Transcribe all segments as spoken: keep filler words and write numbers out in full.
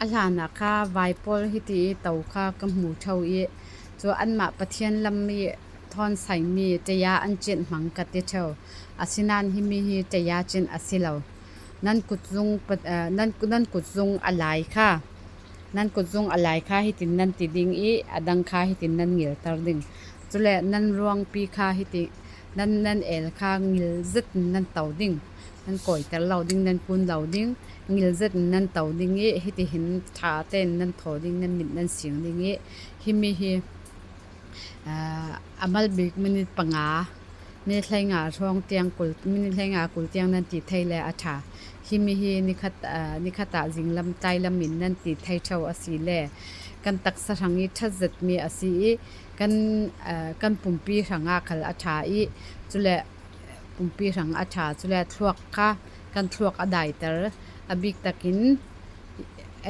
A hlanah kha vaipawl hiti i to kha ka hmu tho i, cu anmah Pathian lam i thawn saimi taya an cianh hmang ka ti tho. Asinain himi hi taya cianh a si lo. Nan kutzung pa-, aa, nan, nan kutzung a lai kha, nan kutzung a lai kha hitin nan ti ding i, a dang kha hitin nan ngilter ding. Cule nan ruangpi kha hiti, nan, nan el kha ngilzet in nan to ding. Nan kawiter lo ding, nan kun lo ding, ngilzet in nan to ding i, hiti hin ṭha tein nan thaw ding, nan mit nan sing ding i, himi hi, aa, a mal bik minit panga, minit hleinga hrawng tiang kul, minit hleinga kul tiang nan ti thei le a ṭha. Himi hi nikhat, aa, nikhat ah zinglam, tlailam in nan ti thei tho a si le kan taksa hrang i ṭha zetmi a si i, kan, aa, kan pumpi hrangah khal a ṭha i, cule pumpi hrang a ṭha, cule thluak kha kan thluak a daiter, a bik takin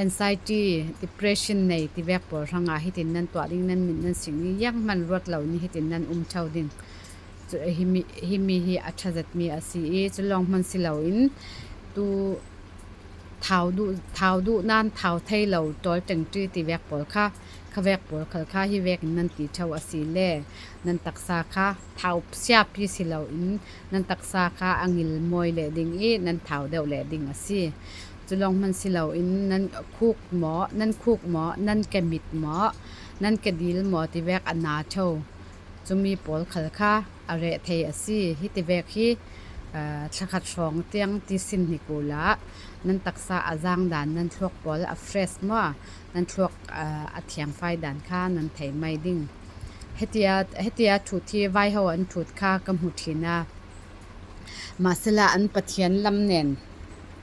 anxiety, depression nei tivek pawl hrangah hitin nan tuah ding, nan mit nan sing ding, zianghman ruat lo in hitin nan um tho ding. Cu, himi, himi hi a ṭha zetmi a si i, cu lawng hman si loin tu thau duh, thau duh nan thau thei lo ṭawl ṭengṭi tivek pawl kha, khavek pawl khal kha hi vekin nan ti tho a si le nan taksa kha thau siapi si loin nan taksa kha a ngil mawi leh ding i nan thau deuh leh ding a si. Cu lawng hman si loin nan khuk maw, nan khuk maw, nan kemit maw, nan kedil maw tivek a na tho. Cumi pawl khal kha a reh thei a si. Hitivek hi, aa, thlakhat hrawng tiang ti sin hnik uhla nan taksa a zang dan, nan thluak pawl a fresh maw, nan thluak, aa, a thiangfai dan kha nan thei mai ding. Hitia, hitia ṭhut hi vaiho an ṭhut kha ka hmu ṭhin a, mahsela an Pathian lam nen,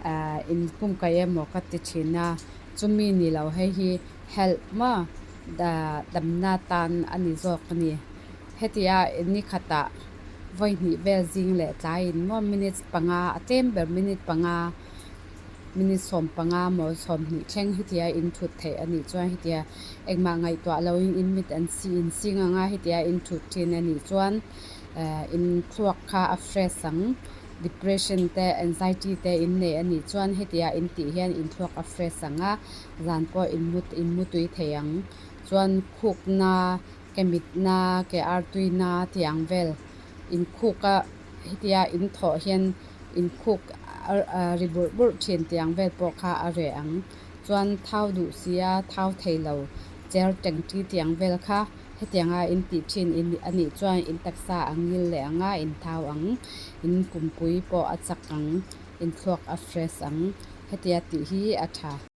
aa, in kum kai emaw ka ti ṭhin a, cumi ni lo hei hi help maw, da-, damna tan a ni zawk a ni. Hitia nikhat ah voi hnih vel zing le tlai in maw, minit panga, a tlem ber minit panga, minit sawm panga maw, sawm hnih thleng hitia in ṭhut theih a nih cuan hitia engmah ngaihtuah loin in mit an si, in sing ang a, hitia in ṭhut ṭhin a nih cuan, eh, in thluak kha a fresh ang, depression te, anxiety te in nei a nih cuan hitia in tih hian in thluak a fresh ang a, zan pawh in mu, in mu tui thei ang. Chuan khukna, kemitna, ke artuina tiang vel in khuk a, hitia in thawh hian in khuk a, a ri burh burh ṭhin tiang vel pawh kha a reh ang. Chuan thau duh si a, thau thei lo cher ṭengṭi tiang vel kha hetianga in tih ṭhin in, a nih chuan in taksa a ngil leh ang a, in thau ang, in kumpui pawh a chak ang, in thluak a fresh ang, hetia tih hi a ṭha.